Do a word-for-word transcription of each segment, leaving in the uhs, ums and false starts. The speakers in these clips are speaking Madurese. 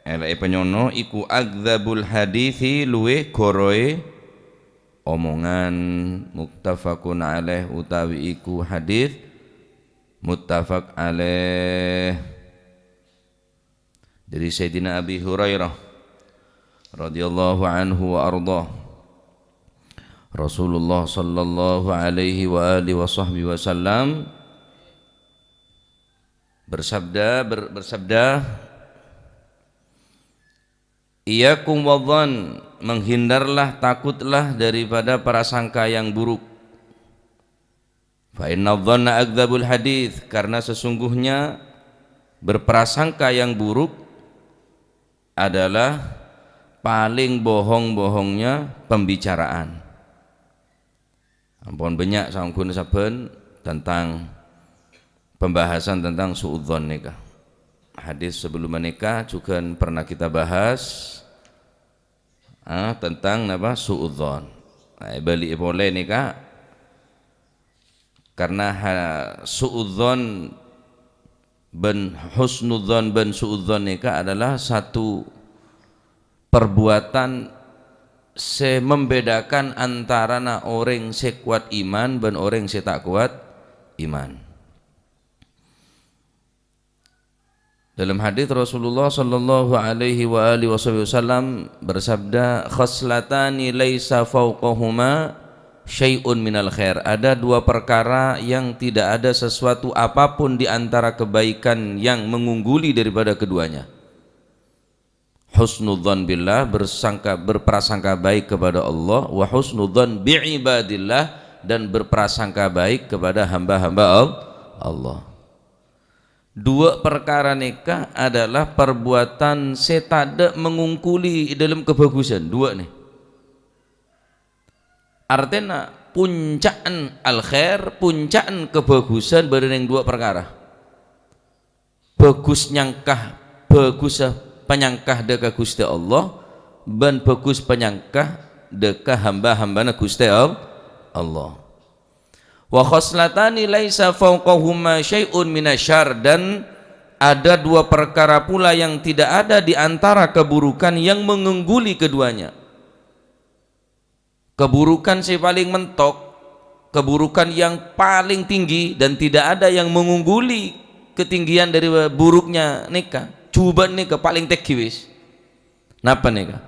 Èlè'è panyono iku akdzabul haditsi, luwih ghârâ'è omongan. Muttafaqun alaih, utawi iku hadits muttafaq alaih. Dari Sayyidina Abi Hurairah radhiyallahu anhu wa ardhah, Rasulullah sallallahu alaihi wa alihi wa sahbihi wasallam bersabda, ber-, bersabda, "Iyyakum wadh-dhonn, menghindarlah, takutlah daripada prasangka yang buruk. Fa inna dhanna akdzabul hadits, karena sesungguhnya berprasangka yang buruk adalah paling bohong-bohongnya pembicaraan." Ampon bânnya' saongghuna sabbhân tentang pembahasan tentang su'udzon nèka. Hadis sebelum menikah juga pernah kita bahas, ah, tentang napa? Su'udzon. Nah, èbâli'i polè nèka, karena ha-, su'udzon bân husnudzon bân su'udzon nèka adalah satu perbuatan sè membedakan antarana orèng sè kowat iman bân orèng sè ta' kowat iman. Dalam hadis Rasulullah sallallahu alaihi wa alihi wasallam bersabda, "Khaslatani laisa fauqahuma syai'un minal khair." Ada dua perkara yang tidak ada sesuatu apapun di antara kebaikan yang mengungguli daripada keduanya. Husnudzan billah, bersangka, berprasangka baik kepada Allah, wa husnudzan bi ibadillah, dan berprasangka baik kepada hamba-hamba Al-, Allah. Dua perkara nèka adalah perbuatan sè tadâ' mengungkuli è dâlem kabhâghusân. Dua nè. Artèna, punca'en al-khair, punca'en kabhâghusân bâdâ nèng dua perkara. Bhâghus nyangka, bhâghussa panyangka dâ' ka Ghustè Allah, bân bhâghus panyangka dâ' ka hamba-hambana Ghustè Al-, Allah. "Wa khaslatani laisa fauqahuma syai'un minasyarr," dan ada dua perkara pula yang tidak ada di antara keburukan yang mengungguli keduanya. Keburukan sè paling mentok, keburukan yang paling tinggi, dan tidak ada yang mengungguli ketinggian dari buruknya nèka. Jhubâ' nèka paling tèngghi wis. Napa nèka?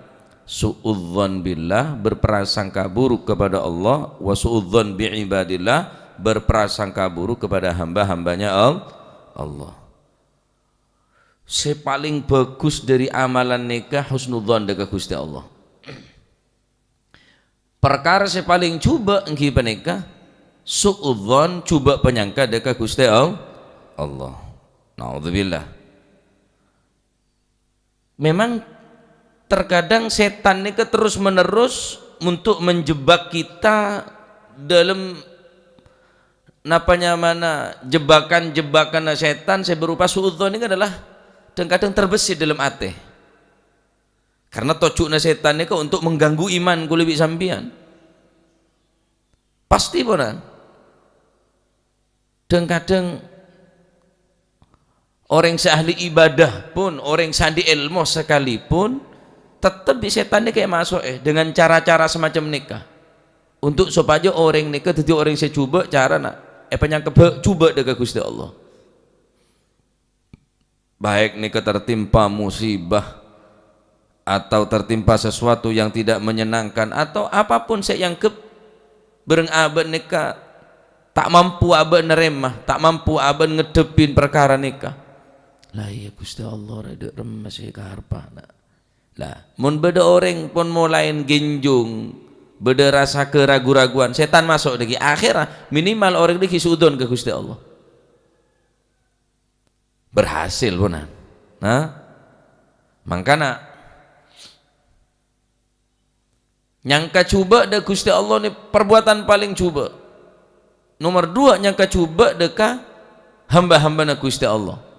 Su'udzan billah, berprasangka buruk kepada Allah, wa su'udzan bi ibadillah, berprasangka buruk kepada hamba-hambanya Al-, Allah. Sè paling bhâghus dâri amalan nèka husnudzan dâ' ka Ghustè Allah. Parkara sè paling jhubâ' èngghi panèka su'udzan, jhubâ' panyangka dâ' ka Ghustè Al-, Allah. Naudzubillah. Memang terkadang sètan nèka terus-menerus untuk menjebak kita dalam, napa nyamana, jebakan-jebakanna sètan sè berupa su'udzon nèka adalah kadhâng-kadhâng terbesit dalam atè. Karena tojjhuna sètan nèka untuk mengganggu iman kulâ bi' sampèyan. Pastè, ponan. Kadhâng-kadhâng orèng sè ahli ibadah pon, orèng sè andi' èlmo sakalèpon, tettep bi' sètan nèka èmaso'è dengan cara-cara semacam nèka. Untuk sopajâ orèng nèka dhâddhi orèng sè jhubâ', carana èpanyangka bhâ-, jhubâ' dâ' ka Ghustè Allah. Baik nèka tertimpa musibah atau tertimpa sesuatu yang tidak menyenangkan atau apapun sè èangghep bhâreng abâ' nèka ta' mampu abâ' narèma, ta' mampu abâ' ngaddhebbhi parkara nèka. La iyâ, Ghustè Allah rè dâ' remma sè èkarebbhâ, na'. La, mon bâdâ orèng pon molaè ghenjhung, bâdâ rassa karagu-raguan, sètan maso' dhâggi'. Akhèrra minimal orèng dhâggi' su'udzon ka Ghustè Allah. Berhasil, ponan. Nah, mangkana nyangka jhubâ' dâ' Ghustè Allah nè perbuatan paling jhubâ'. Nomor dua, nyangka jhubâ' dâ' ka hamba-hambana Ghustè Allah.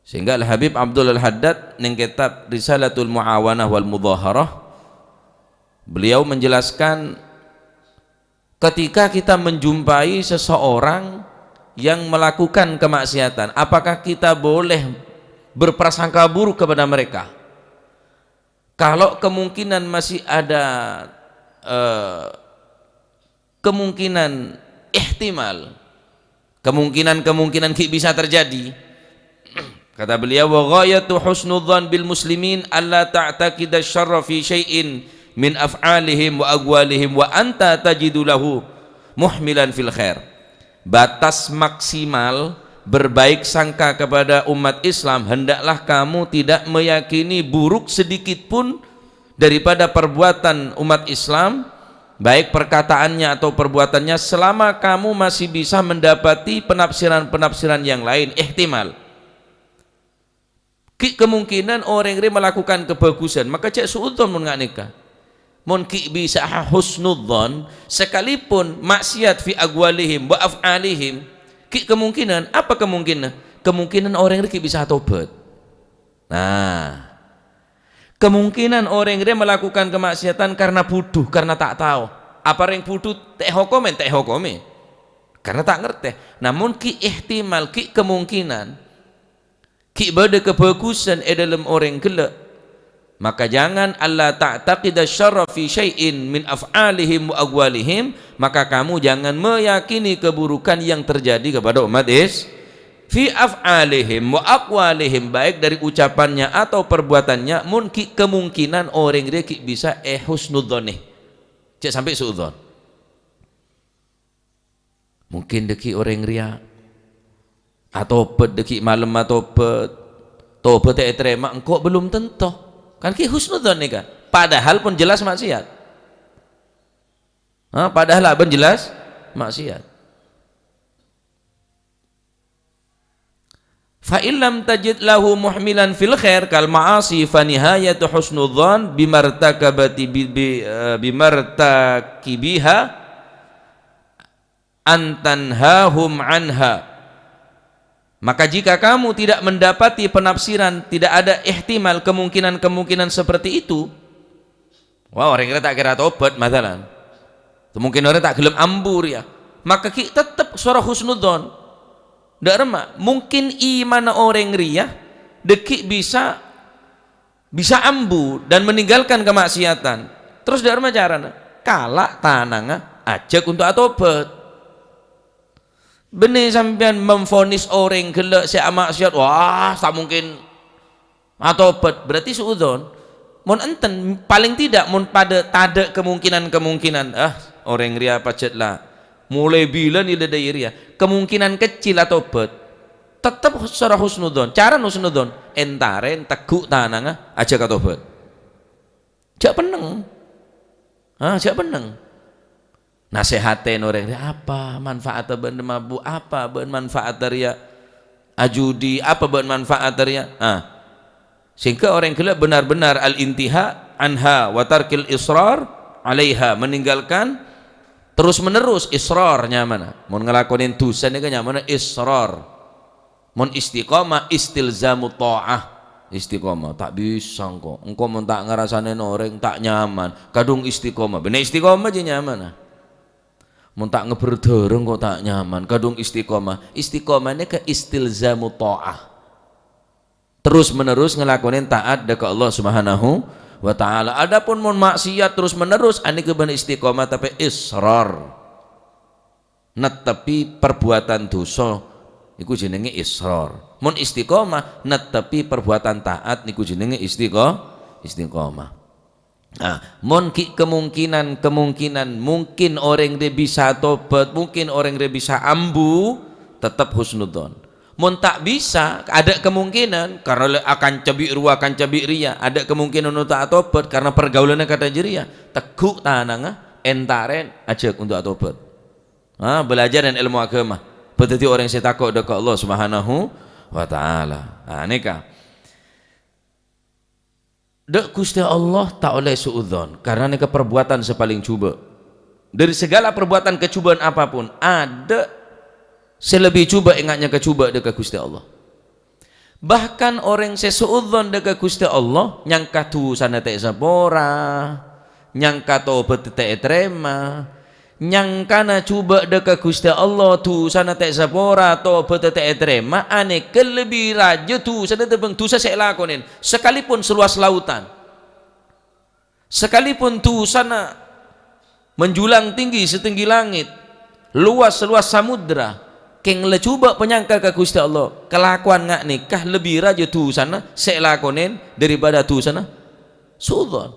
Sehingga Al-Habib Abdul Al-Haddad neng kitab Risalatul Muawanah wal Mudhaharah, beliau menjelaskan, ketika kita menjumpai seseorang yang melakukan kemaksiatan, apakah kita boleh berprasangka buruk kepada mereka? Kalau kemungkinan masih ada, eh, kemungkinan ihtimal, kemungkinan-kemungkinan ghi' bisa terjadi, kata beliau, "Wa ghayatu husnudzan bil muslimin alla ta'taqida syarra fi syai'in min af'alihim wa aqwalihim wa anta tajidu lahu muhmilan fil khair." Batas maksimal berbaik sangka kepada umat Islam, hendaklah kamu tidak meyakini buruk sedikit pun daripada perbuatan umat Islam, baik perkataannya atau perbuatannya, selama kamu masih bisa mendapati penafsiran-penafsiran yang lain, ihtimal. Ghi' kemungkinan orèng rè melakukan kebagusan, maka jhâ' su'udzon mon nga' nèka. Mon ghi' bisa'a husnudzon, sekalipun maksiat fi aqwalihim wa af'alihim, ghi' kemungkinan, apa kemungkinan? Kemungkinan orèng rè ghi' bisa tobat. Nah, kemungkinan orèng rè melakukan kemaksiatan karena budhu, karena ta' tao. Apa rèng budhu ta' èhokomè? Ta' èhokomè. Karena ta' ngartè. Namong ghi' ihtimal, ghi' kemungkinan, ghi' bâdâ kabhâghusân è dhâlem orèng ghellâ'. Maka jangan, "Alla ta'taqida syarra fi syai'in min af'alihim wa aqwalihim," maka kamu jangan meyakini keburukan yang terjadi kepada umat Is-, fi af'alihim wa aqwalihim, baik dari ucapannya atau perbuatannya, mon ghi' kemungkinan orèng rè ghi' bisa è husnudzon. Jhâ' sampè' su'udzon. Mungkin dâgghi' orèng rèya atobhât, dâgghi' malem atobhât. Tobhât ètarèma, engko' belum tentu. Kan ghi' husnudzon nèka. Padahal pon jelas maksiat. Ha, padahal abân jelas maksiat. "Fa in lam tajid lahu muhmilan fil khair kal ma'asi fa nihayatu husnudzan bimartakabati bi-, bi-, eh, bimartakibiha an tanhahum anha." Maka jika kamu tidak mendapati penafsiran, tidak ada ihtimal kemungkinan-kemungkinan seperti itu, wah, orèng rèya ta' kèra tobat, masalan. Atau mungkin orèng ta' ghellem ambu rèya. Maka ghi' tettep soro husnudzon. Dâ' remma, mungkin imanna orèng rèya dâgghi' bisa, bisa ambu dan meninggalkan kemaksiatan. Terros dâ' remma carana? Kala' tanangnga ajhâk untuk atobat. Bânnè sampèyan memvonis orèng ghellâ' sè amaksiat, wah, ta' mungkin atobat, berarti su'udzon. Mon enten, paling tidak mon padâ tadâ' kemungkinan-kemungkinan, ah, orèng rèya pajhât la molaè bilân èlè dâri rèya, kemungkinan kecil atobat, tettep soro husnudzon. Cara husnudzon, èntarè tegghu' tanangnga ajhâk atobat. Jhâ' penneng. Ha, jhâ' penneng. Nasèhatè orèng rèya, apa manfaatta bâ'na mabuk? Apa bâ'na manfaatta rèya ajudi? Apa bâ'na manfaatta rèya? Ah. Sehingga orèng ghellâ' benar-benar al-intiha anha wa tarkil israr alaiha, meninggalkan terus-menerus, israr nyamana. Mon ngalakonè dhusa nèka nyamana israr. Mon istiqomah, istilzamu tha'ah. Istiqomah, ta' bisa engko'. Engko' mon ta' ngarasanè orèng, ta' nyaman. Kadhung istiqomah. Bânnè istiqomah jiyâ nyamana. Mon ta' ngebbher dârâ engko' ta' nyaman. Kadhung istiqomah. Istiqomah nèka istilzamu tha'ah. Terus-menerus ngalakonè taat dâ' ka Allah Subhanahu wa Ta'ala. Adapun mon maksiat terus-menerus, anèka bânnè istiqomah, tapè israr. Netteppi perbuatan dhusa, iku jenengè israr. Mon istiqomah, netteppi perbuatan taat, niku jenengè istiqo-, istiqomah. Nah, mon ghi' kemungkinan-kemungkinan, mungkin orèng rè bisa tobat, mungkin orèng rè bisa ambu, tettep husnudzon. Mon ta' bisa, adâ' kemungkinan, karena lè-, akanca bi' rowa, akanca bi' rèya, adâ' kemungkinan untuk atobat karena pergaulanna kadhâ' jârèya, tegghu' tanangnga, èntarè ajhâk untuk atobat. Ha, belajar dan ilmu agama. Bâdâddhi orèng sè tako' dâ' ka Allah Subhanahu wa Ta'ala. Ha, nèka. Dâ' Ghustè Allah ta' ollè su'udzon, karena nèka perbuatan sè palèng jhubâ'. Dari segala perbuatan kajhubâ'ân apapun, adâ' sè lebbi jhubâ' ènga' nyangka jhubâ' dâ' ka Ghustè Allah. Bahkan orèng sè su'udzon dâ' ka Ghustè Allah, nyangka dhusana ta' èsapora, nyangka tobhâddhâ ta' ètarèma, nyangkana jhubâ' dâ' ka Ghustè Allah, dhusana ta' èsapora, tobhâddhâ ta' ètarèma, anèka lebbi rajâ dhusana tèmbhâng dhusa sè èlakonè, sakalèpon saluwas lautan. Sakalèpon dusana menjulang tinggi setinggi langit, luas seluas samudra, kèng la jhubâ' panyangka ka Ghustè Allah. Kalakowan nga' nèka lebbi rajâ dusana sè èlakonè daripada dusana su'udzon.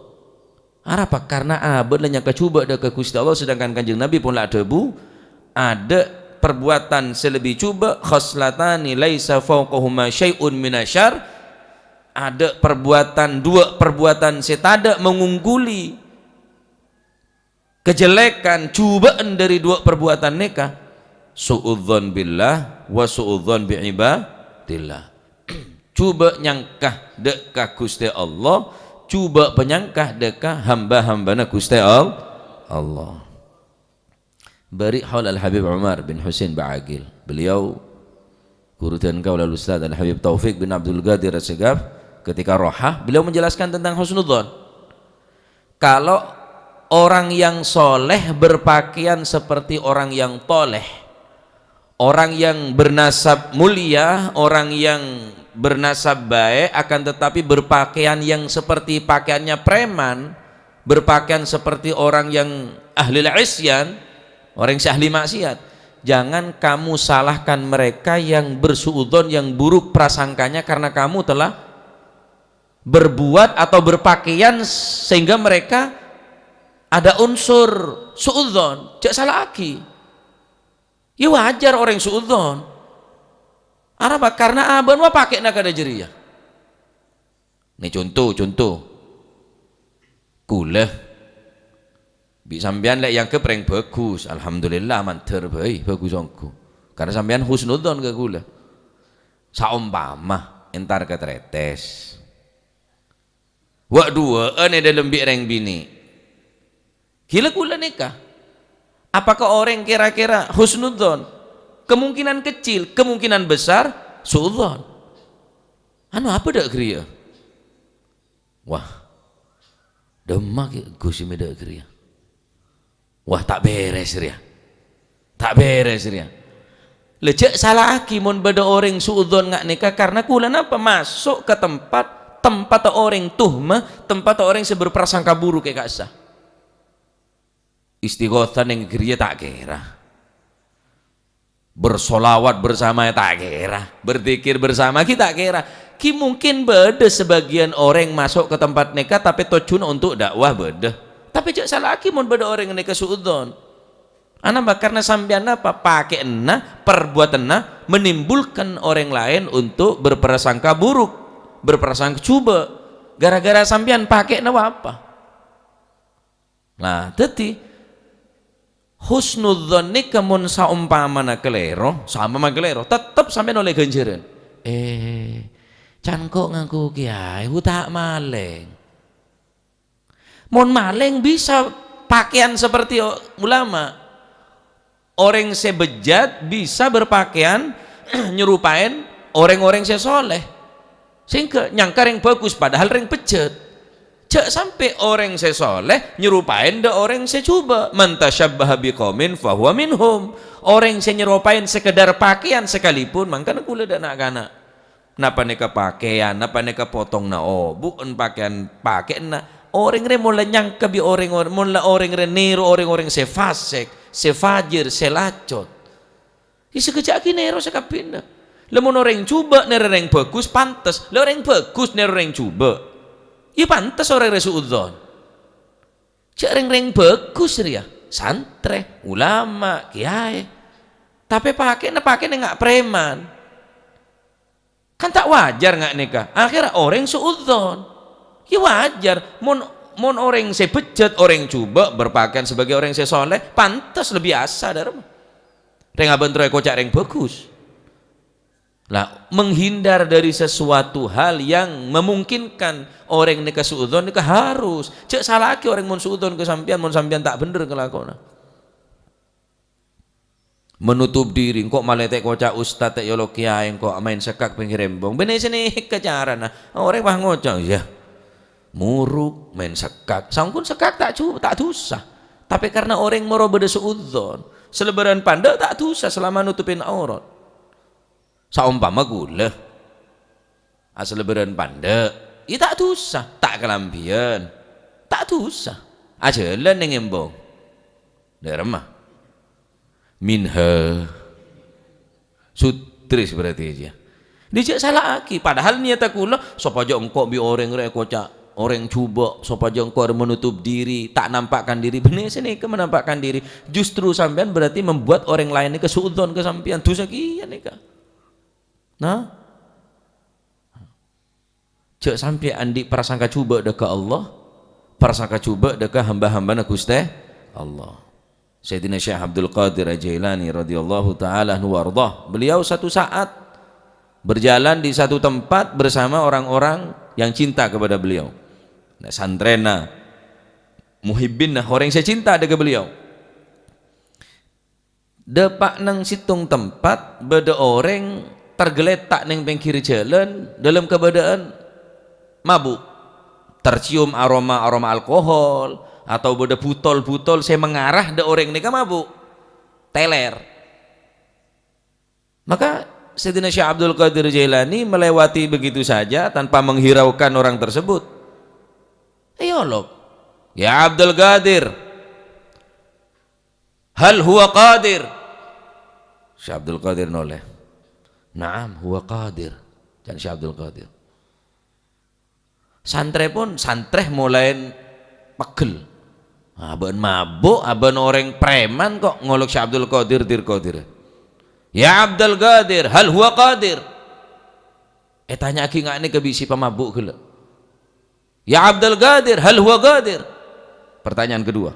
Arapa? Karna abâ'na nyangka jhubâ' dâ' ka Ghustè Allah, sedangkan Kanjeng Nabi pon la adhâbu, "Adâ' perbuatan sè lebbi jhubâ', khoslatani laisa fauqahuma syai'un minasyarr." Adâ' perbuatan, duwâ' perbuatan sè tadâ' mangongguli. Kajelekan jhubâ'ân dâri duwâ' perbuatan nèka, su'udzon billah wa su'udzon bi ibadillah. Jhubâ' nyangka dâ' ka Ghustè Allah, jhubâ' panyangka dâ' ka hamba-hambâna Ghustè Al-, Allah. Bâri' haul Al-Habib Umar bin Husain Ba'agil. Beliau guru dan kaula Al-Ustadz Al-Habib Taufik bin Abdul Qadir As-Segaf, ketika roha, beliau menjelaskan tentang husnudzon. Kalau orang yang soleh berpakaian seperti orang yang toleh, orang yang bernasab mulia, orang yang bernasab baik, akan tetapi berpakaian yang seperti pakaiannya preman, berpakaian seperti orang yang ahli isyan, orang yang ahli maksiat, jangan kamu salahkan mereka yang bersuudzon, yang buruk prasangkanya karena kamu telah berbuat atau berpakaian sehingga mereka ada unsur suudzon, jhâ' sala'aghi. Ya wajar orèng suudzon. Arapa? Karna abâ'na ma' pakèna kadhâ' jârèya. Nè conto, conto. Kaulâ. Bi' sampèyan lè' èangghep rèng bhâghus. Alhamdulillah, mandhâr bhâi, bhâghus ongghu. Karna sampèyan husnudzon ka kaulâ. Saompama entar ka Tretes. Wâ' duwâ'ân è dâlem bi' rèng binè'. Ghilâ kaulâ nèka. Apakah orèng kira-kira husnudzon? Kemungkinan kecil, kemungkinan besar suudzon. Anu apa dâ' ghâriyâ? Wah, dâmma kè Gus mè dâ' ghâriyâ. Wah, ta' bherres rèya. Ta' bherres rèya. La jhâ' sala'aghi mon bâdâ orèng suudzon nga' nèka, karna kaulâ napa maso' ka tempat, tempatta orèng tuhma, tempatta orèng sè berprasangka buruk è ka'issa. Istighosah neng ghâriyâ ta' kèra. Bersolawat bersama ta' kèra. Berzikir bersama ghi' ta' kèra. Ghi' mungkin bâdâ sabâgiyân orèng maso' ka tempat nèka, tapè tojjhuna onto' da'wah bâdâ. Tapè jhâ' sala'aghi mon bâdâ orèng nèka suudzon. Anapa? Karna sampèyan napa? Pakè'anna, perbuatanna menimbulkan orèng laèn onto' berprasangka buruk, berprasangka jhubâ'. Gara-gara sampèyan pakè'na apa? Nah, dhâddhi, husnudzon nèka mon saompamana kalèro, saompama kalèro, tettep sampèyan ollè ghânjhârân. Eh, can ko' ngaku kèyaè, bu ta' malèng. Mon malèng bisa pakèyan seperti o-, ulama. Orèng sè bejjat bisa berpakèyan nyerupaè orèng-orèng sè soleh. Sehingga nyangka rèng bhâghus, padahal rèng bejjat. Jhâ' sampè' orèng sè soleh nyerupaè dâ' orèng sè jhubâ'. "Man tasyabbaha biqaumin fahuwa minhum." Orèng sè nyerupaè sekedar pakèyan sakalèpon, mangkana kaulâ dâ' na'-kana'. Napa nèka pakèyan, napa nèka potonganna obu'en pakèyan, pakèyanna. Orèng rè mon la nyangka bi' orèng, mon la orèng rè nèro orèng-orèng sè fasèk, sè fajir, sè lacot. Iyâ, sakejjhâ' ghi' nèro sakabbhiyânna. La mon orèng jhubâ' nèro rèng bhâghus, pantes. La orèng bhâghus nèro rèng jhubâ', iyâ pantes orèng rè suudzon. Jhâ' rèng-rèng bhâghus rèya, santrè, ulama, kèyaè. Tapè pakèna, pakèna nga' preman. Kan ta' wajar nga' nèka. Akhirnya orèng suudzon. Iyâ wajar. Mon, mon orèng sè bejjat, orèng jhubâ' berpakaian sebagai orèng sè soleh, pantes lebbi asa dâremma. Rèng abân terro èkoca' rèng bhâghus. Lah, menghindar dari sesuatu hal yang memungkinkan orèng nèka suudzon nèka harus. Jhâ' sala'aghi orèng mon suudzon ka sampèyan, mon sampèyan ta' bhendher kalakowanna. Menutup diri, engko' malè ta' èkoca' ustad, ta' èolok kèyaè, engko' maèn sekkak pènggir embong. Bânnè sè nèka carana. Orèng pas ngoca', "Iyâ, muruk, maèn sekkak." Saongghuna sekkak ta' ju-, ta' dusa. Tapè karna orèng moro bâdâ suudzon. Salèbârân pandâ' ta' dusa salama nutupin aurat. Saompama kaulâ, asalèbârân pandâ', iyâ ta' dusa, ta' kalambhiyân. Ta' Dusa. Ajhâlân neng embong. Dâ'remma. Minha. Sutris berarti jâ. Dâjâ sala'aghi. Padahal niyatta kaulâ, sopajâ engko' bi' orèng rè èkoca' orèng jhubâ', sopajâ engko' rè menutup diri, tak nampakkan diri. Bânnè sanèka menampakkan diri. Justru sampèyan berarti membuat orèng laèn nèka su'udzon ka sampèyan. Dusa kèya nèka. Nah. Jhâ' sampè' andi' prasangka jhubâ' dâ' ka Allah, prasangka jhubâ' dâ' ka hamba-hambana Ghustè Allah. Sayyidina Syekh Abdul Qadir Al-Jailani radhiyallahu ta'ala anhu warḍah. Beliau satu saat berjalan di satu tempat bersama orang-orang yang cinta kepada beliau. Nah, santrèna, muhibbinna, orèng sè cinta dâ' ka beliau. Dâpa' neng sèttong tempat, bâdâ orèng targhâlèta' neng pèngghir jhâlân, dâlem kabâdâ'ân mabu'. Tercium aroma-aroma alkohol, atau bâdâ butol-butol sè mengarah dâ' orèng nèka mabu'. Tèlèr. Maka Sayyidina Syekh Abdul Qadir Jailani melewati begitu saja tanpa menghiraukan orang tersebut. Èolok. "Ya Abdul Qadir, hal huwa qadir?" Syekh Abdul Qadir nolè. "Na'am, huwa qadir." Can Syekh Abdul Qadir. Santrè pon, santrè molaè pegghel. Abâ'na mabu', abâ'na orèng preman kok ngolok Syekh Abdul Qadir, dir Qadir. "Ya Abdul Qadir, hal huwa qadir?" Ètanya'aghi nga' nèka bi' sè pamabu' ghellâ'. "Ya Abdul Qadir, hal huwa qadir?" Pertanyaan kedua.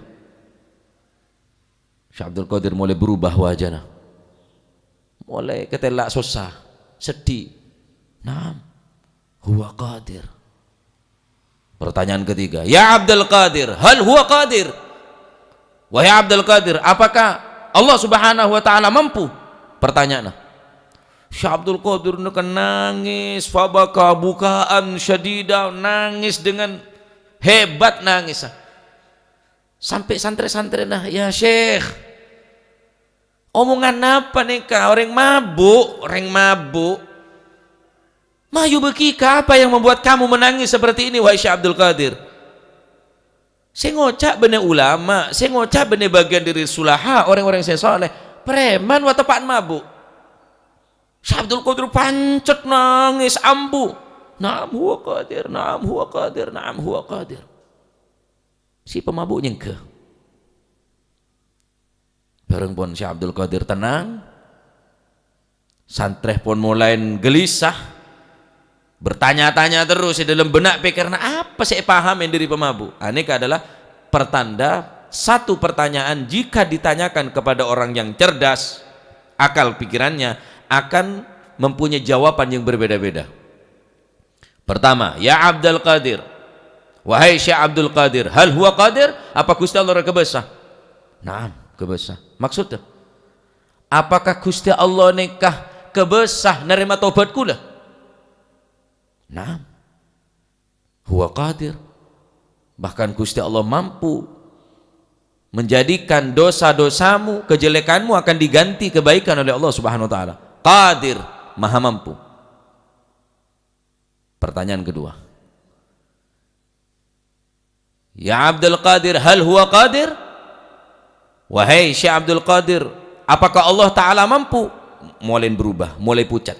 Syekh Abdul Qadir molaè berubah wajana. Molaè katella' sossa, seddhi. "Na'am, huwa qadir." Pertanyaan ketiga, "Ya Abdul Qadir, hal huwa qadir?" "Wahai Abdul Qadir, apakah Allah Subhanahu wa Ta'ala mampu?" Pertanyaanna. Syekh Abdul Qadir nèka nangès, fabaka bukaan syadida, nangès dengan hebat nangès. Sampè' santrè-santrèna, "Ya Syekh, omongan apa nèka? Orèng mabu', orèng mabu'. Ma yubkika, apa yang membuat kamu menangis seperti ini, wahai Syekh Abdul Qadir?" Sè ngoca' bânnè ulama, sè ngoca' bânnè bagian dâri sulaha, orèng-orèng sè soleh. Preman wa teppa'na mabu'. Syekh Abdul Qadir pancet nangès ambu. "Na'am huwa qadir, na'am huwa qadir, na'am huwa qadir." Sè pamabu' nyengghâ. Bhâreng pon Syekh Abdul Qadir tenang, santrè pon molaè gelisah, bertanya-tanya terus è dâlem bânna' pèkkèranna, apa sè èpahamè dâri pamabu'. Anèka adalah pertanda satu pertanyaan jika ditanyakan kepada orang yang cerdas, akal pikirannya akan mempunyai jawaban yang berbeda-beda. Pertama, "Ya Abdul Qadir, wahai Syekh Abdul Qadir, hal huwa qadir? Apa Ghustè Allah rè kabâsa?" "Na'am, kabâsa." "Maksudnya, apakah Ghustè Allah nèka kabâsa narèma tobat kaulâ?" "Na'am, huwa qadir. Bahkan Ghustè Allah mampu menjadikan dosa-dosamu, kejelekanmu akan diganti kebaikan oleh Allah Subhanahu wa Ta'ala. Qadir, Maha Mampu." Pertanyaan kedua. "Ya Abdul Qadir, hal huwa qadir?" "Wahai Syekh Abdul Qadir, apakah Allah Ta'ala mampu?" Molaè berubah, molaè pucat.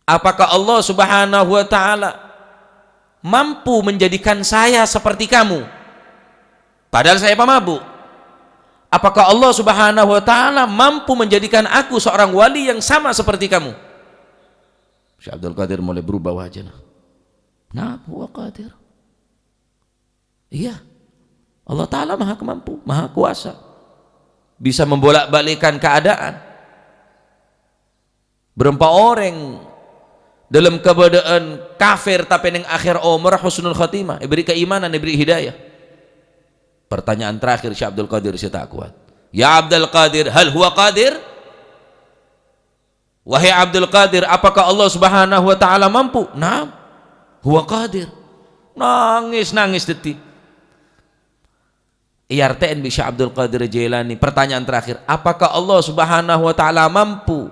"Apakah Allah Subhanahu wa Ta'ala mampu menjadikan saya seperti kamu? Padahal saya pemabuk. Apakah Allah Subhanahu wa Ta'ala mampu menjadikan aku seorang wali yang sama seperti kamu?" Syekh Abdul Qadir molaè berubah wajana. "Na'am, huwa qadir." Iya. Allah Ta'ala Maha Kemampu, Maha Kuasa. Bisa membolak-balikkan keadaan. Bârâmpa orèng dâlem kabâdâ'ân kafir tapè neng akhèr omor husnul khotimah, èbâri' kaimanan, èbâri' hidayah. Pertanyaan terakhir Syekh Abdul Qadir sè ta' kowat. "Ya Abdul Qadir, hal huwa qadir?" "Wahai Abdul Qadir, apakah Allah Subhanahu wa Ta'ala mampu?" "Na'am, huwa qadir." Nangès, nangès dhâddhi. Èartè'è bi' Syekh Abdul Qadir Jailani, pertanyaan terakhir, "Apakah Allah Subhanahu wa Ta'ala mampu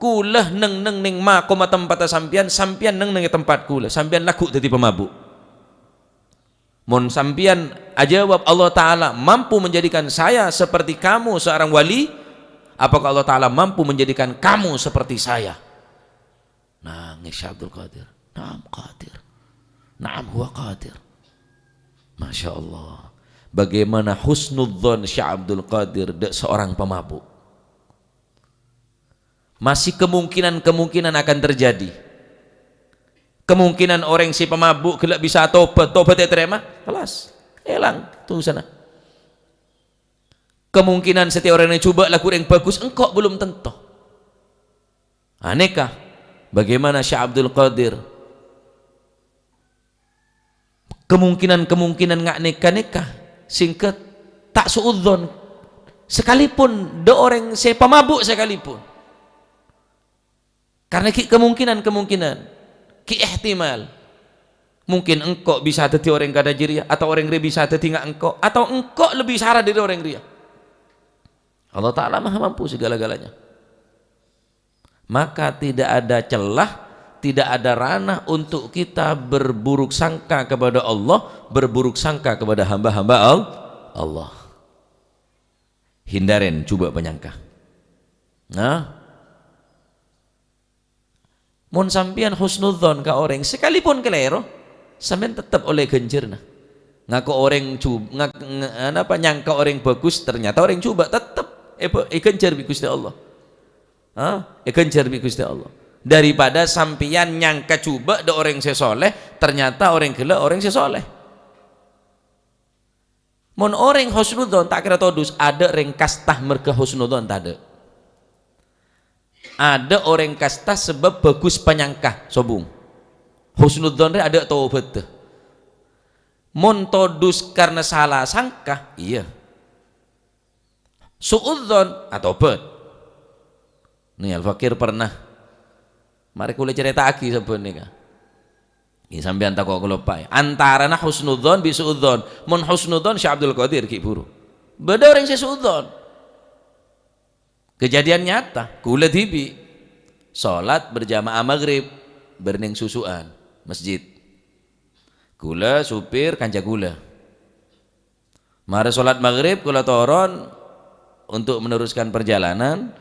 kaulâ neng-neng neng makomma tempatta sampèyan, sampèyan neng-neng è tempat kaulâ, sampèyan lagghu' dhâddhi pamabuk?" Mon sampèyan ajâwâb, "Allah Ta'ala mampu menjadikan saya seperti kamu seorang wali," apakah Allah Ta'ala mampu menjadikan kamu seperti saya? Nangis Syekh Abdul Qadir. "Na'am qadir. Na'am huwa qadir." Masya Allah. Bagaimana husnudzon Syekh Abdul Qadir dâ' seorang pemabuk? Masih kemungkinan-kemungkinan akan terjadi. Kemungkinan orèng sè pamabuk ghellâ' bisa tobat, tobat ètarèma, kelas, èlang dosana. Kemungkinan satèya orèng jhubâ' lagghu' orèng bhâghus, engko' belum tentu. Anèka, bagaimana Syekh Abdul Qadir? Kemungkinan-kemungkinan nga' nèka-nèka sehingga ta' su'udzon sakalipun, dâ' orèng sè pamabuk sakalipun. Karena ghi' kemungkinan-kemungkinan, ghi' ihtimal. Mungkin engko' bisa dhâddhi orèng kadhâ' jârèya, atau orèng rè bisa dhâddhi nga' engko', atau engko' lebih sara dâri orèng rèya. Allah Ta'ala Maha Mampu segala-galanya. Maka tidak ada celah, tidak ada ranah untuk kita berburuk sangka kepada Allah, berburuk sangka kepada hamba-hamba Al-, Allah. Hindarèn jhubâ' panyangka. Nah, mon sampèyan husnudzon ka orèng, sakalipun kalèro, sampèyan tettep ollè ghânjhârna. Ngako orèng jhub-, ngak-, nge-, napa, nyangka orèng bhâghus, ternyata orèng jhubâ', tettep èbâ-, èghânjhâr bi' Ghustè Allah. Hah? Èghânjhâr bi' Ghustè Allah. Daripada sampèyan nyangka jhubâ' dâ' orèng sè soleh, ternyata orèng ghellâ' orèng sè soleh. Mon orèng husnudzon ta' kèra todus, adâ' rèng kasta merga husnudzon tadâ'. Adâ' orèng kasta sabâb bhâghus panyangka, sobung. Husnudzon rè adâ' tobhâddhâ. Mon todus karna sala sangka, iyâ. Su'udzon, atobhât. Nè, Al-Fakir pernah. Marè kaulâ carèta'aghi sabbhân nèka. Ghi' sampèyan tako' kaloppaè. Antarana husnudzon bi' su'udzon. Mon husnudzon, Syekh Abdul Qadir ghi' bhuru. Bâdâ orèng sè su'udzon. Kejadian nyata, kaulâ dhibi'. Salat berjamaah maghrib, bârnèng susu'an, masjid. Kaulâ, supir, kanca kaulâ. Marè salat maghrib, kaulâ toron untuk meneruskan perjalanan.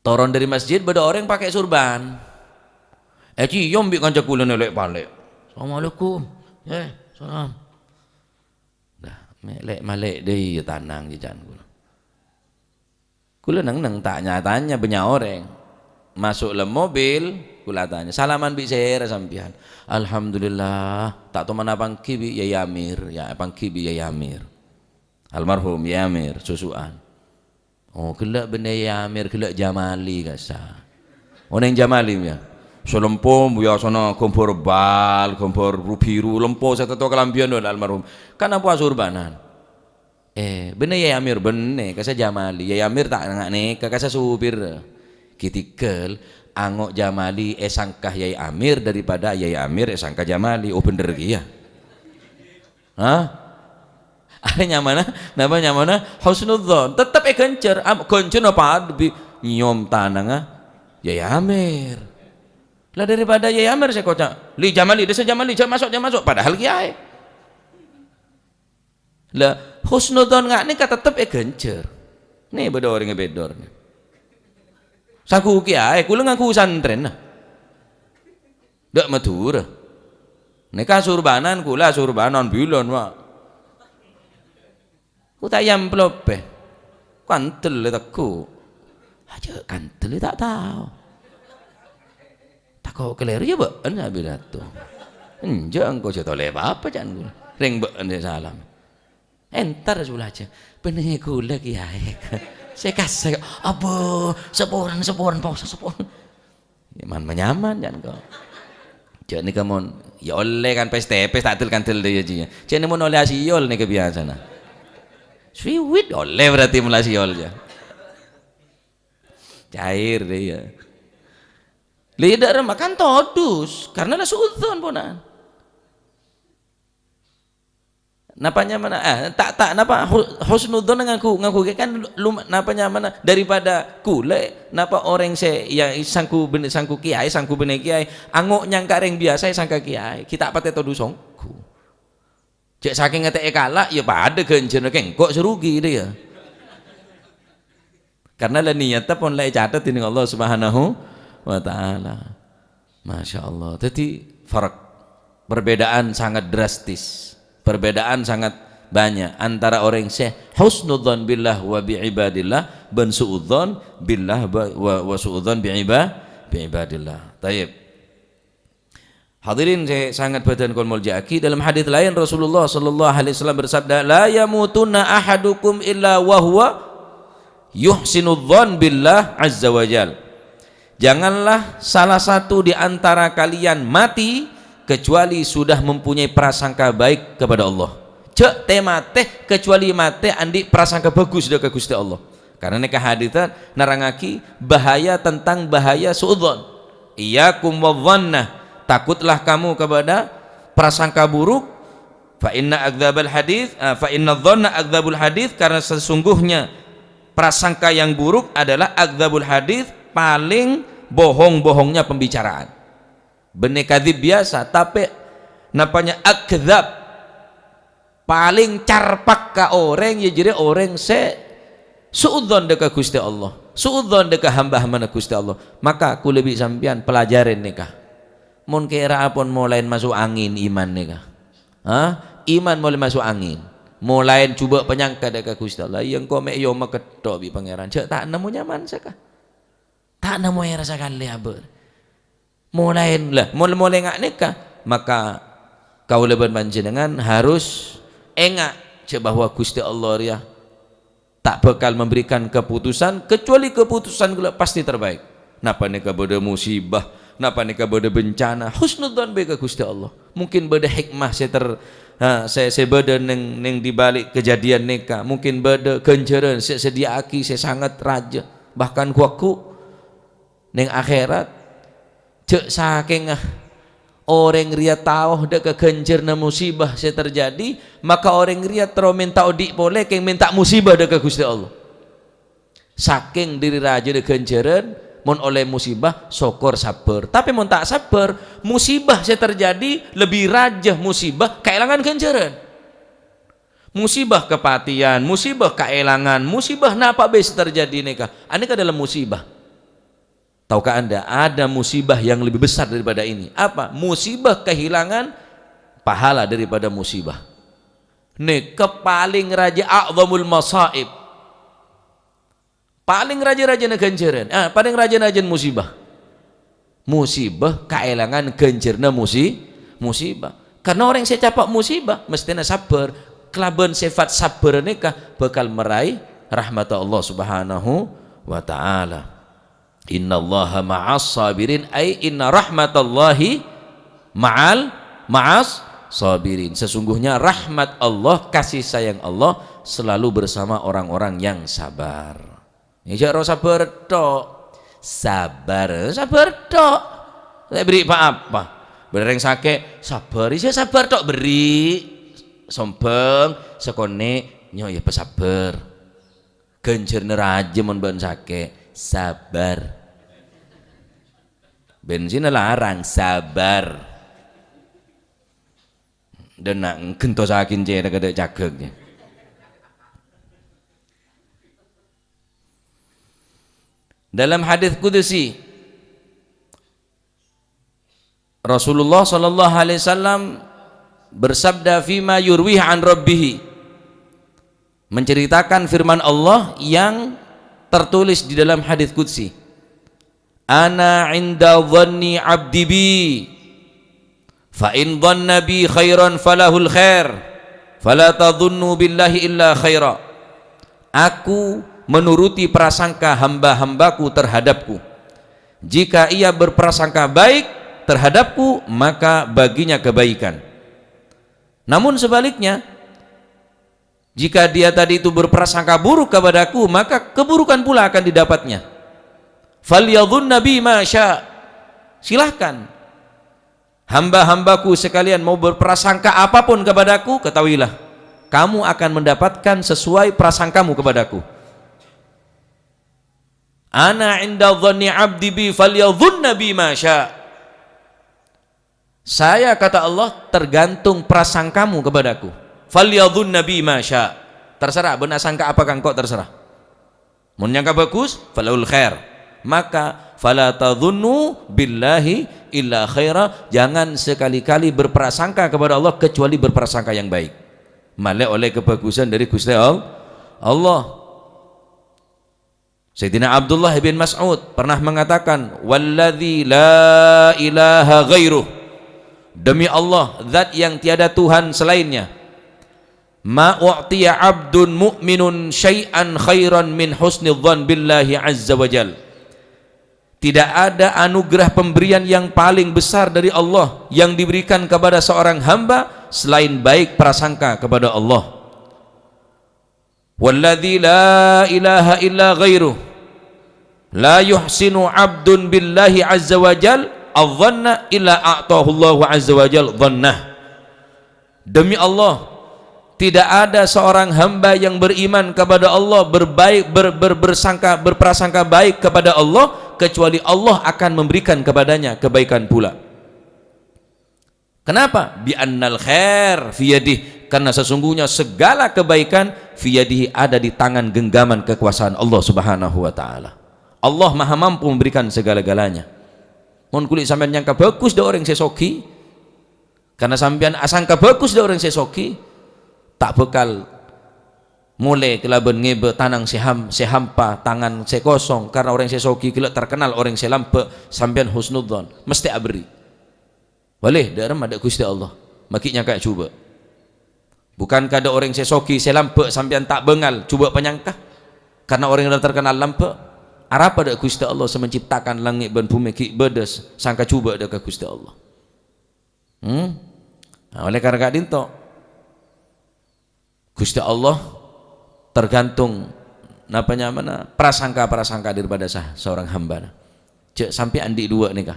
Toron dâri masjid, bâdâ orèng pakè surban. Èciyom bi' kanca kaulâ nè lè'-palè'. "Assalamualaikum." "Eh, salam." Dah, mè' lè'-malè' dâi, iyâ tanang jhâ' ca'na kaulâ. Kaulâ neng-neng ta' nya-tanya bânnya' orèng. Maso' dâlem mobil, kaulâ atanya, "Salaman bi' sèra sampèyan?" "Alhamdulillah, ta' toman apangghi bi' Yai Amir, ya, apangghi bi' Yai Amir." Almarhum Yai Amir, susu'an. Oh, ghellâ' bânnè Yai Amir, ghellâ' Jamali kassa'. Onèng Jamali, ya. Sè lempo, biyasana ghâmbhâr bal, ghâmbhâr biru, lempo sè tètto kalambhiyân, almarhum. Kan ampon asurbanan. Eh, bânnè Yai Amir, bânnè, kassa' Jamali. Yai Amir ta' nga' nèka, kassa' supir. Ghi' tèghâl, ango' Jamali èsangka Yai Amir daripada Yai Amir èsangka Jamali. Oh, bhender kèya. Hah? Arè nyamana, napa nyamana? Husnudzon. Tettep èghânjhâr. Am-, ghânjhâr napa bi' nyiyom tanangnga Yai Amir. Lah, daripada Yai Amir sè koca', "Li, Jamali, dissa Jamali, jhâ' maso', jhâ' maso'," padahal kiyaè. Lah, husnudzon nga' nèka tettep èghânjhâr. Nè bâdâ orèng è Bèdor, nè. Sangghu kiyaè, kaulâ ngangghu santrèna. Dâ' Madhurâ. Nèka asurbanan, kaulâ asurbanan bilân, wa. Ku ta' èamplopè. Kandel è tegghu'. Ajâ' kandel è ta' tao. Tako' kalèro, iyâ bâ'na, Abi Dato. Enjâ', engko' jhâ' tolè apa-apa, ca'na kaulâ. Rèng bâ'na sè salam. Entar sè bulâ ajâ'. Bânnè kaulâ kiyaè. Sè kassa', "Abbâ, saporana, saporana, Pak Ustaz, saporana." Yâ, man-, manyaman, ca'na engko'. Jhâ' nèka mon, yâ ollè kan pès-tèpès, ta' del-kandel dâ' iyâ, jiyâ. Jhâ' nèka mon ollè asiol nèka biyasana. Swiwit, ollè berarti mon asiol, jâ. Cair dâ' iyâ. Lè, dâ' remma kan todus, karna la su'udzon, pona'an. Napa nyamana, eh, ta', ta', napa hu-, husnudzon ngangghu, ngangghu kan lum-, napa nyamana daripada kulâ, napa orèng sè, yâ, sangghu bân-, sangghu kiyaè, sangghu bânnè kiyaè, ango' nyangka rèng biyasa èsangka kiyaè, ghi' ta' patè todus ongghu. Cè' sakèng ngatè'è kala', ya padâ ghânjhârânna kèng engko' sè rugi, dâ' iyâ. Karena la niyatta pon la ècatet dening Allah Subhanahu wa Ta'ala. Masya Allah. Jadi, farq. Perbedaan sangat drastis. Perbedaan sangat banyak antara orang sè husnudzon billah wa bi ibadillah bân suudzon billah wa, wa, wa suudzon bi iba-, bi ibadillah. Tayyib. Hadirin sè sangat bhâdhân kaulâ molja'aghi, dalam hadis lain Rasulullah sallallahu alaihi wasallam bersabda, "La yamutunna ahadukum illa wa huwa yuhsinudzon billah azza wa jal." Janganlah salah satu di antara kalian mati kecuali sudah mempunyai prasangka baik kepada Allah. Jhâ' tè-matè kecuali matè andi' prasangka bhâghus dâ' ka Ghustè Allah. Karena nèka hadisnya nerangaghi bahaya tentang bahaya suudzon. "Iyyakum wadh-dhannah, takutlah kamu kepada prasangka buruk. Fa inna akdzabal hadits, ah, fa inna dzanna akdzabul hadits, karena sesungguhnya prasangka yang buruk adalah akdzabul hadits, paling bohong-bohongnya pembicaraan." Bânnè kadzib biyasa, tapè napanya akdzab, paling carpak ka orèng, ya jârèya orèng sè suudzon dâ' ka Ghustè Allah, suudzon dâ' ka hamba-hambana Ghustè Allah. Maka kaulâ bi' sampèyan pelajarin nèka. Mon kèra pon molaèn maso' angèn iman nèka. Ha? Iman molaè maso' angèn. Molaèn jhubâ' panyangka dâ' ka Ghustè Allah. Iyâ, engko' mè' èyoma ketto' bi' Pangèran. Jhâ' ta' nemmo nyaman saka. Ta' nemmo èra sakalè abâ'. Molaèn, la, mol-, molaè nga' nèka, maka kaulâ bân panjhennengngan harus enga' jhâ' bahwa Ghustè Allah rèya ta' bhâkal memberikan keputusan kecuali keputusan ghellâ' pasti terbaik. Napa nèka bâdâ musibah, napa nèka bâdâ bencana, husnudzon bhâi ka Ghustè Allah. Mungkin bâdâ hikmah sè ter-, ha, sè, sè bâdâ neng, neng dibalik kejadian nèka. Mungkin bâdâ ghânjhârân sè èsadhiyâ'aghi sè sangat rajâ, bahkan ghu-lagghu'. Neng akhèrat, jhâ' sakènga orèng rèya tao dâ' ka ghânjhârânna musibah sè terjadi, maka orèng rèya terro mènta odi' polè kèng mènta musibah dâ' ka Ghustè Allah. Sakèng dhiri rajâna ghânjhârân, mon ollè musibah, sokor sabbhâr. Tapè mon ta' sabbhâr, musibah sè terjadi lebbi rajâ musibah kaèlangan ghânjhârân. Musibah kapatèyan, musibah kaèlangan, musibah napa bhâi sè terjadi nèka, anèka dâlem musibah. Tahukah Anda, ada musibah yang lebih besar daripada ini. Apa? Musibah kehilangan pahala daripada musibah. Nèka palèng rajâ a'zamul masaib. Palèng rajâ-rajâna ghânjhârân. Ah, palèng rajâ-rajâna musibah. Musibah kaèlangan ghânjhârânna musi-, musibah. Karena orèng sè capa' musibah, mestèna sabbhâr. Kalabân sèfat sabbhâr nèka bhâkal maraè rahmatta Allah Subhanahu wa Ta'ala. "Innallaha ma'as sabirin," ai inna rahmatallahi ma'al, ma'as sabirin. Sesungguhnya rahmat Allah, kasih sayang Allah selalu bersama orang-orang yang sabar. Jhâ' ro sabbhâr tok. Sabar, sabbhâr tok. Ta' bherri' pa-apa. Bâdâ rèng sakè', sabbhâr, iyâ sabbhâr tok, bherri'. Sombhâng, sakonè', nyo, iyâ pasabbhâr. Ghânjhârânna rajâ mon bâ'na sakè', sabbhâr. Bensinna larang, sabbhâr. Dâ' na' ghentosaghi cèra kadâ' cagak. Dalam hadis qudsi, Rasulullah sallallahu alaihi wasallam bersabda fima yurwih an rabbih, menceritakan firman Allah yang tertulis di dalam hadis qudsi, "Ana inda dhanni abdi bi, fa in dhanna bi khairan falahul khair, fala tadhunnu billahi illa khaira." Aku menuruti prasangka hamba-hambaku terhadapku. Jika ia berprasangka baik terhadapku, maka baginya kebaikan. Namun sebaliknya, jika dia tadi itu berprasangka buruk kepadaku, maka keburukan pula akan didapatnya. "Falyadhunna bi ma sya." Silahkan. Hamba-hambaku sekalian mau berprasangka apapun kepadaku, ketahuilah, kamu akan mendapatkan sesuai prasangkamu kepadaku. "Ana inda dhanni abdi bi falyadhunna bi ma sya." Saya, kata Allah, tergantung prasangkamu kepadaku. "Falyadhunna bi ma sya'." Terserah, bâ'na sangka apa ka engko', terserah. Mon nyangka bagus, falahul khair. Maka, "Fala tadhunnu billahi illa khaira." Jangan sekali-kali berprasangka kepada Allah kecuali berprasangka yang baik. Malè ollè kebagusan dari Gusti All-, Allah. Sayyidina Abdullah bin Mas'ud pernah mengatakan, "Walladzi la ilaha ghairuh." Demi Allah, zat yang tiada Tuhan selainnya. "Ma u'tiya abdun mu'minun syai'an khairan min husnidzan billahi azza wa jal." Tidak ada anugerah pemberian yang paling besar dari Allah yang diberikan kepada seorang hamba selain baik prasangka kepada Allah. "Walladzi la ilaha illa ghairuh, la yuhsinu abdun billahi azza wa jal adh-dhanna illa a'tahullahu azza wa jal dhannah." Demi Allah, tidak ada seorang hamba yang beriman kepada Allah, berbaik, ber-, ber-, bersangka, berprasangka baik kepada Allah, kecuali Allah akan memberikan kepadanya kebaikan pula. Kenapa? "Bi annal khair fi yadih." Karena sesungguhnya segala kebaikan fi yadih, ada di tangan genggaman kekuasaan Allah Subhanahu wa Ta'ala. Allah Maha Mampu memberikan segala-galanya. Mon kulâ sampèyan nyangka bagus dâ' orèng sè soghi, karena sampèyan asangka bagus dâ' orèng sè soghi, ta' bhâkal molè kalabân ngèbâ tanang sè ham-, sè hampa, tangan sè kosong, karena orèng sè soghi ghellâ' terkenal orèng sè lambâ', sampèyan husnudzon, mestè aberri'. Walè, dâ' remma dâ' Ghustè Allah, maghi nyangka jhubâ'. Bukankah dâ' orèng sè soghi, sè lambâ' sampèyan ta' bângal, jhubâ' panyangka? Karena orèng terkenal lambâ'. Arapa dâ' Ghustè Allah sè menciptakan langngè' bân bhumè ghi' bâdâ sangka jhubâ' dâ' ka Ghustè Allah? Hmm? Nah, oleh karena ka'dinto, Ghustè Allah tergantung, napa nyamana, prasangka-prasangka daripada sa-, seorang hambana. Jhâ' sampè' andi' duwâ' nèka.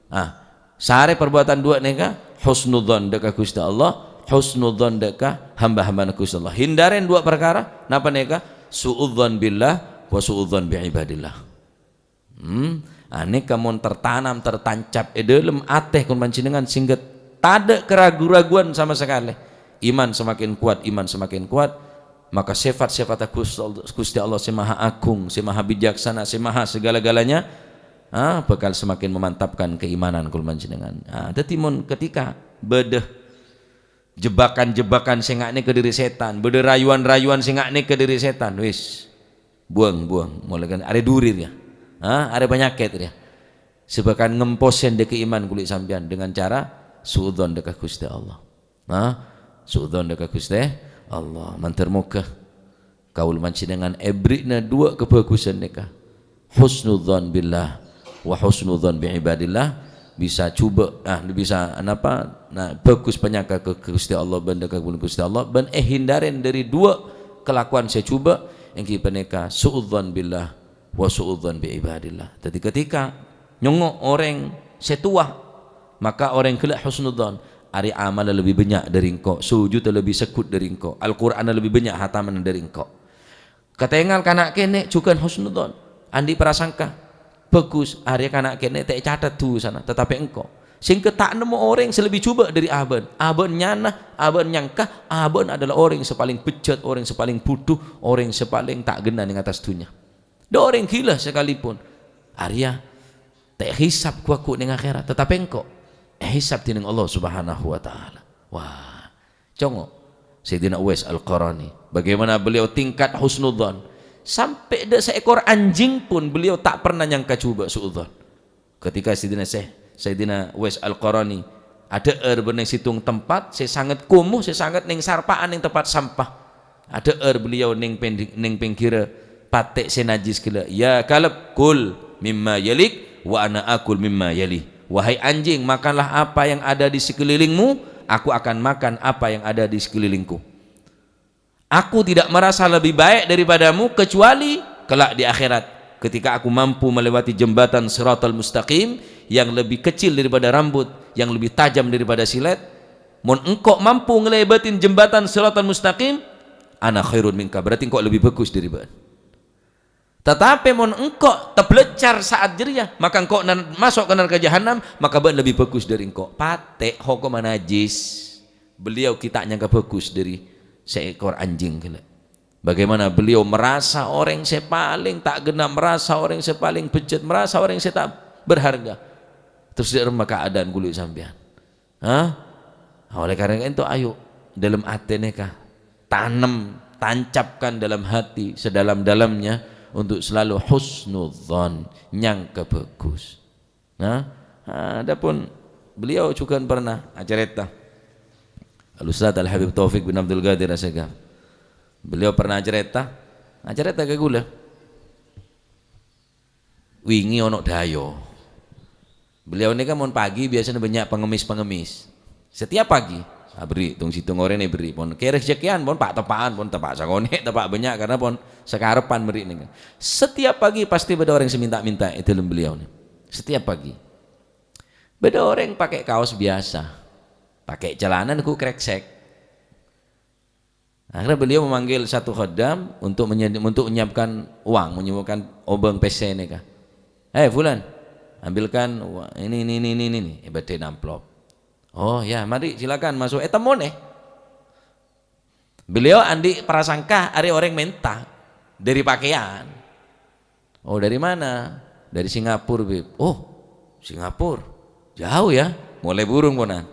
Ah, sarè perbuatan duwâ' nèka, husnudzon dâ' ka Ghustè Allah, husnudzon dâ' ka hamba-hambana Ghustè Allah. Hindarè duwâ' parkara, napa nèka? Su'udzon billah wa su'udzon bi ibadillah. Hmm, anèka mon tertanam, tertancap è dâlem atè kulâ panjhennengngan sehingga tadâ' keragu-raguan sama sekali. Iman semakin kuat, iman semakin kuat, maka sifat-sifat Ghus-, Ghustè Allah sè maha agung, sè maha bijaksana, sè maha segala-galanya, ah, bakal semakin memantapkan keimanan kulâ panjhennengngan. Ah, dhâddhi mon ketika bâdâ jebakan-jebakan sè nga' nèka dâri sètan, bâdâ rayuan-rayuan sè nga' nèka dâri sètan, wis, buwâng, buwâng, molaè kan arè duri rèya. Ha, arè panyakèt rèya. Sè bhâkal ngemposè dâ' ka iman kulâ sampèyan dengan cara su'udzon dâ' ka Ghustè Allah. Ha, su'udzon dâ' ka Ghustè Allah. Mandhâr moghâ kaulâ panjhennengngan èbherri'na duwâ' kabhâghusân nèka. Husnudzon billah wa husnudzon bi ibadillah, bisa jhubâ', ah, bisa napa, nah, bhâghus panyangka ka Ghustè Allah bân dâ' ka Ghustè Allah, bân èhindarè dâri duwâ' kalakowan sè jhubâ', èngghi panèka su'udzon billah wa su'udzon bi ibadillah. Dhâddhi, ketika nyongngo' orèng sè towa, maka orèng ghellâ' husnudzon, "Arèya amalla lebbi bânnya' dâri engko', sujudda lebbi segghut dâri engko', Al-Qur'anna lebbi bânnya' hatamanna dâri engko'." Katèngal kana' kènè' jhughân husnudzon, andi' prasangka bhâghus, arèya kana' kènè' ta' ècatet dhusana, tatapè engko'. Sèngghâ ta' nemmo orèng sè lebbi jhubâ' dâri abâ'na. Abâ'na nyana, abâ'na nyangka, abâ'na adalah orèng sè palèng bejjhât, orèng sè palèng budhu, orèng sè palèng ta' ghenna neng attas dhunnya. Dâ' orèng ghilâ sakalèpon, arèya ta' èhisab ghu-lagghu neng akhèrat, tatapè engko' èhisab dhineng Allah Subhanahu wa Ta'ala. Wah, congo' Sayyidina Uwais Al-Qarani. Bagaimana beliau tingkat husnudzon. Sampè' dâ' saèkor anjing pun beliau ta' pernah nyangka jhubâ' su'udzon. Ketika Sayyidina Syekh, Sayyidina Uwais Al-Qarani adhâ'âr bân neng sèttong tempat sè sanget kumuh, sè sanget neng sarpa'an neng tempat sampah. Adhâ'âr beliau neng pendi-, neng pèngghirra patè' sè najis ghellâ', "Ya kalb, kul mimma yalik, wa ana akul mimma yali." "Wahai anjing, makanlah apa yang ada di sekelilingmu, aku akan makan apa yang ada di sekelilingku. Aku tidak merasa lebih baik daripadamu kecuali kelak di akhirat, ketika aku mampu melewati jembatan Siratal Mustaqim yang lebih kecil daripada rambut, yang lebih tajam daripada silet. Mon engko' mampu ngalèbâtin jembatan Siratal Mustaqim, ana khairun minka, berarti engko' lebih bagus dâri bâ'na. Tatapè mon engko' tablâjhâr sa'at jârèya, maka engko' nan-, maso' ka naraka jahannam, maka bâ'na lebih bagus dâri engko'." Patè' hokomma najis. Beliau ghi' ta' nyangka bagus dâri Seekor anjing ghellâ'. Bagaimana beliau merasa orèng sè palèng ta' genna', merasa orèng sè palèng bejjhât, merasa orèng sè ta' berharga. Terros dâ' remma kaadaan kaulâ sampèyan? Hah? Oleh karena itu, ayo, dalam atè nèka, tanem, tancapkan dalam hati sedalam-dalamnya untuk selalu husnudzon, nyangka bagus. Nah, adapun beliau juga pernah acarèta. Al-Ustadz Al-Habib Taufik bin Abdul Qadir Assegaf. Beliau pernah acarèta, acarèta ka kaulâ. Wingi ono dayo. Beliau nèka mon pagi biasanya banyak pengemis-pengemis. Setiap pagi, aberri', tong-sèttong orèng èberri', pon kèra jhâkèyan, pon pa'-teppa'an, pon teppa' sakonè', teppa' banyak karena pon sakarepan berri' nèka. Setiap pagi pasti bâdâ orèng sè minta-minta è dâlem beliau nèka. Setiap pagi. Bâdâ orèng pakai kaos biasa, pakai celana nèko kreksek. Akhirnya beliau memanggil satu khaddam untuk menye-, untuk menyiapkan uang, menyiapkan obâng pèssè nèka. "Hei, Fulan, ambilkan uang ini, ini, ini, ini, ini, ini." Èbâdâ'â amplop. "Oh ya, mari silakan masuk." Eh, temmo nè. Beliau andi' prasangka arè orèng mènta dâri pakaian. "Oh, dari mana?" "Dari Singapura, Bib." "Oh, Singapura. Jauh ya?" Molaè burung ponan.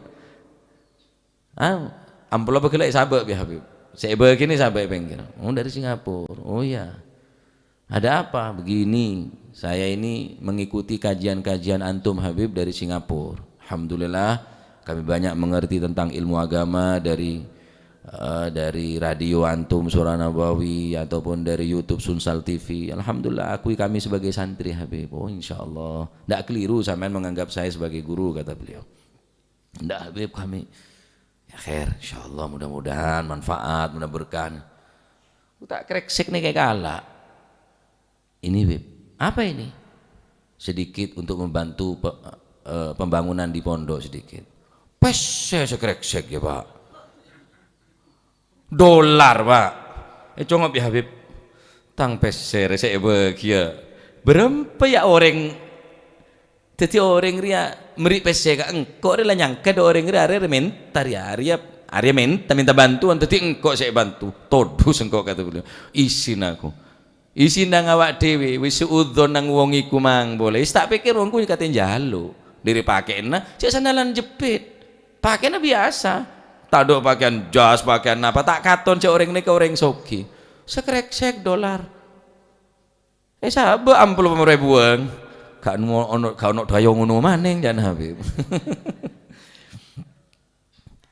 Ah, amplop ghellâ' èsabâ' bi' Habib. Sè èbâghi nèka sabâ' è pèngghir. "Oh, dari Singapura." "Oh, iya. Ada apa?" "Begini, saya ini mengikuti kajian-kajian antum, Habib, dari Singapura. Alhamdulillah, kami banyak mengerti tentang ilmu agama dari, eh, dari radio antum, Suara Nabawi, ataupun dari YouTube Sunsal T V. Alhamdulillah, akui kami sebagai santri, Habib." "Oh, insya Allah. Ndak keliru sampean menganggap saya sebagai guru," kata beliau. "Ndak, Habib, kami." "Ya, khair, insya Allah, mudah-mudahan manfaat, mudah berkah." "Ku ta' kreksek nèka kala'." "Ini, Bib." "Apa ini?" "Sedikit untuk membantu pe-, eh, pembangunan di pondok sedikit." "Pèssè sè kreksek ya, Pak?" "Dolar, Pak." "Eh, congop ya, Habib. Tang pèssè rè sè èbâghiyâ. Bârâmpa ya orèng?" Dhâddhi orèng rèya mèrri' pèssè ka engko' rè la nyangka dâ' orèng rèya arè, arè mènta rèya, arèya, arèya mènta, mènta bantuan, dhâddhi engko' sè èbantu. Todus engko' kata beliau. Isin aku. Isin nang awa' dhewè, wis su'udzon nang wong iku mang polè. Wis ta' pèkkèr wong iku katè njhâlu. Dâri pakèyanna, cè' sandalan jepit. Pakèyanna biyasa. Tadâ' pakèyan jas, pakèyan napa, ta' katon cè' orèng nèka orèng soghi. Sakreksek dolar. Eh, sabâ' amplop rèbuwân. Ga' ono, ga' ono dayo ngono manèng, ca'na Habib.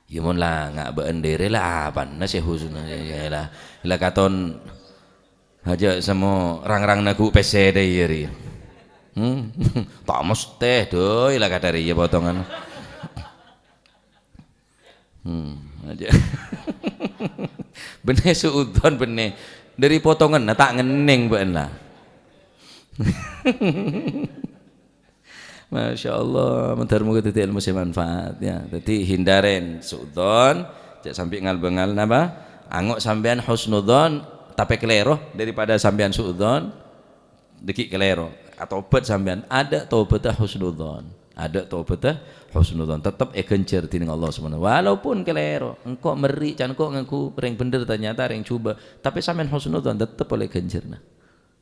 Ya, mon la nga' bâ'ân dâri la apana sè khusus, ya, la, la katon aja semmo rang-rang nèko pèssè dâ' iyâ rèya. Hmm? Ta' mestè, doi, la kadâ' rèya potongan. Hmm, aja. Bânnè su'udzon, bânnè. Dâri potonganna ta' ngennèng bâ'ân la. Masya Allah, mandhâr moghâ dhâddhi ilmu sè manfaat, ya. Dhâddhi hindaren su'udzon, jhâ' sampè' ngal-bângal napa? Ango' sampèyan husnudzon, tapè kalèro, daripada sampèyan su'udzon, dhâggi' kalèro. Atobhât sampèyan, adâ' tobhâddhâ husnudzon. Adâ' tobhâddhâ husnudzon. Tettep èghânjhâr dhinèng Allah Subhanahu. Walaupun kalèro, engko' mèrri', can engko' ngangghu rèng bhendher, ternyata rèng jhubâ'. Tapè sampèyan husnudzon, tettep ollè ghânjhârna.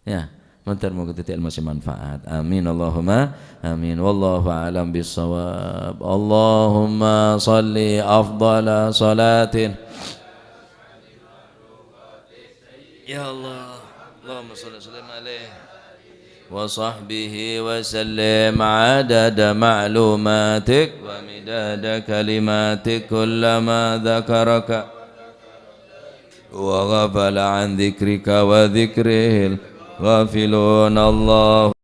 Ya, mandhâr moghâ dhâddhi ilmu sè manfaat. Amin, Allahumma amin. Wallahu a'lam bissawab. Allahumma shalli afdhala shalatin. Ya Allah, Allahumma shalli wa sallim alaihi wa sahbihi wa sallim adada ma'lumatik wa midada kalimatik kullama dzakaraka wa ghafala an dzikrika wa dzikrihil ghafilun. Allah.